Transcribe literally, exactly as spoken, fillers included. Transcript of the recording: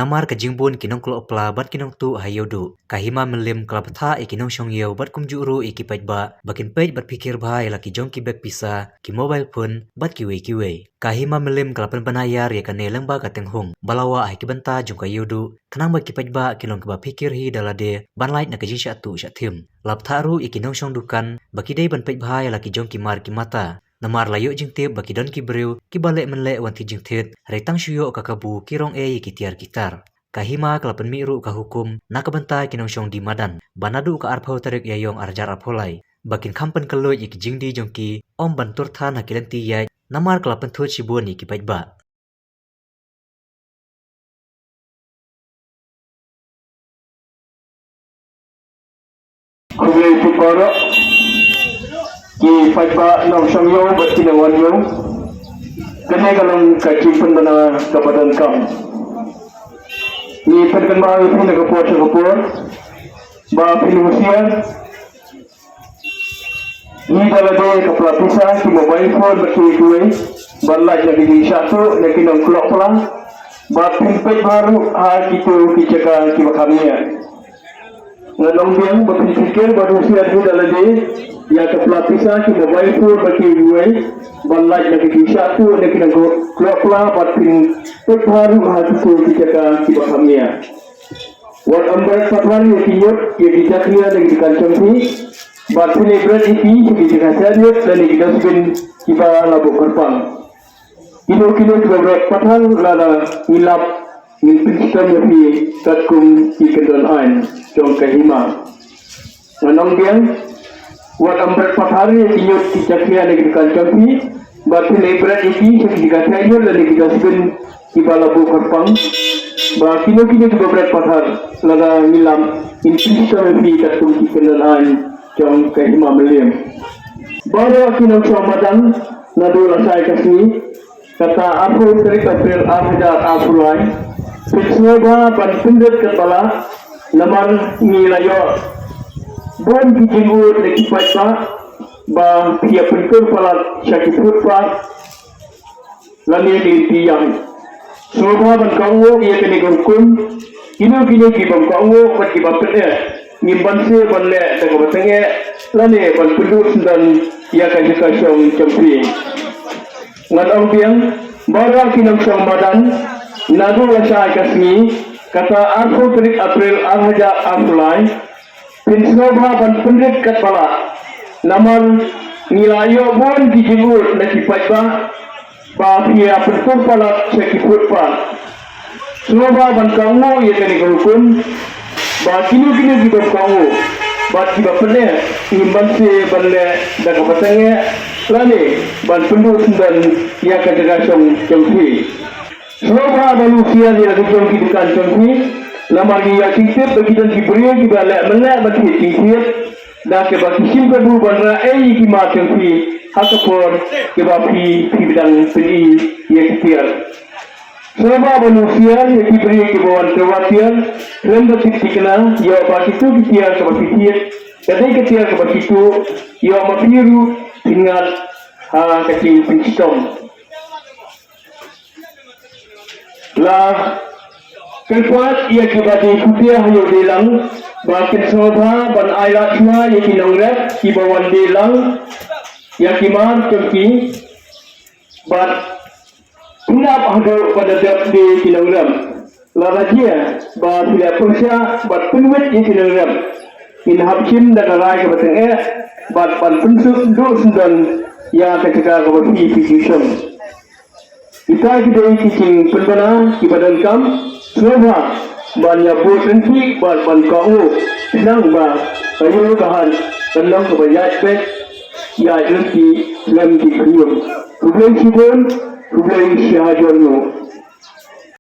namar ka jingbun ki nongkloh pla bad ki nongtuh ha Ïewduh. Ka Hima Mylliem ka la bthah ïa ki nongshong ïew bad kumjuh ruh ïa ki paidbah ba kin peit bad phikir bha ïa la ki jong ki bek pisa, ki mobile phone bad kiwei kiwei. Ka Hima Mylliem ka la pynbna ïar ïa kane lyngba ka Tenghung ba la wah ha ki bynta jong ka Ïewduh, khnang ba ki paidbah kin long kiba phikir hi da lade ban lait na ka jingshah tuh shah thied. La bthah ruh ïa ki nongshong dukan ba ki dei ban peit bha ïa la ki jong ki mar ki mata, namar la ïoh jingtip ba ki don ki briew kiba leh mynleh wan thied jingthied, hynrei tang shu ïoh ka kabu ki rong ei ïa ki tiar ki tar. Ka Hima ka la pynmih ruh ka hukum na ka bynta ki nongshong die madan ba naduh ka arphew tarik Ïaïong arhajar arphew lai, ba kin kham pynkylluid ïa ki jingdie jong ki, ym ban tur than ha ki lynti ïaid, namar ka la pynthut shibun ïa ki paidbah. Khublei shibun baroh ki paidbah nongshong ïew bad ki nongwan ïew. Kane ka long ka jingpynbna kaba donkam. Ngi pynkynmaw ïa phi na ka por sha ka por ba phin husiar. Ngi da lade ka pla pisa, ki mobile phone bad kiwei kiwei ban lait na ka jingshah tuh na ki nongkloh pla, bad phin peit bha ruh ha kito ki jaka kiba kham ïa. Ngan ong biang ba phin pyrkhat bad husiar hi da lade ïa ka pla pisa, ki mobile phone bad kiwei kiwei ban lait na ka jingshah tuh na ki nongkloh pla, bad phin peit bha ruh ha kito ki jaka kiba kham ïa. Wat ym bret pathar ïa ki ñiut, ïa ki jakhlia na ki dukan jong phi. Bad phin ïa bret ïa ki sha ki jaka shah ñiut lane ki dustbin kiba la buh kyrpang. Kino kino kiba bret pathar, lada ngi lap, ngin pynshitom ïa phi katkum ki kyndon aiñ jong ka Hima. Ngan ong biang, wat ym bret pathar ïa ki ñiut, ki jakhlia na ki dukan jong phi, bad phin ïa bret ïa ki sha ki jaka shah ñiut lane ki dustbin kiba la buh kyrpang. Ba kino kino kiba bret pathar, lada ngi lap, ngin pynshitom ïa phi katkum ki kyndon aiñ jong ka Hima Mylliem. Baroh ki nongshong madan, naduh lashai ka sngi, kata arphew tarik April arhajar arphew lai, phin sngewbha ban pynrit katba lah, namar ngi la ïoh bun ki jingud na ki paidbah ba phi ïa pyntur palat sha ki footpath lane ki lynti ïaid. Sngewbha ban kohnguh ïa kane ka hukum. Kino kino ki bym kohnguh bad kiba pyneh, ngim banse ban leh da kaba tyngeh lane ban pynduh syndon ïa ka jaka shong jong phi. Ngan ong biang, baroh ki nongshong madan, naduh lashai ka sngi, kata arphew tarik April arhajar arphew lai, phin sngewbha ban pynrit katba lah, namar ngi la ïoh bun ki jingud na ki paidbah ba phi ïa pyntur palat sha ki footpath. Sngewbha ban kohnguh ïa kane ka hukum, ba kino kino ki bym kohnguh bad kiba pyneh, ngim banse ban leh da kaba tyngeh lane ban pynduh syndon ïa ka jaka shong jong phi. Sngewbha ban husiar ïa la ki jong ki dukan jong phi, namar ngi ïoh jingtip ba ki don ki briew kiba leh mynleh ban thied jingthied, da kaba ki shim kabu ban rah ei ïa ki mar jong phi ha ka por kaba phi, phi dang pyni ïa ki tiar. Sngewbha ban husiar ïa ki briew kiba wan tyrwa tiar, khlem da tip thikna, ïoh ba kito ki tiar kaba phi thied ka dei ka tiar kaba kito, ïoh ma phi ruh phin ngat ha ka jingpynshitom. La kyrpad ïa kiba die puthi ha ïew die lang ba kin sngewbha ban ai lad shwa ïa ki nongrep kiba wan die lang ïa ki mar jong ki, bad pynap haduh ba da dep die ki nongrep. Lada jia ba phi la pyrshah bad pynwit ïa ki nongrep, ngin hap shim da ka rai kaba tyngeh bad ban pynduh syndon ïa ka jaka kaba phi, phi ju shong. Kita ki dei ki jingpynbna kiba donkam. Sngewbha ban ïa bud ryntih bad ban kohnguh, khnang ba ka ïew ka hat kan long kaba ïaid beit, ïaid ryntih khlem ki khñium. Khublei shibun, khublei shihajar nguh.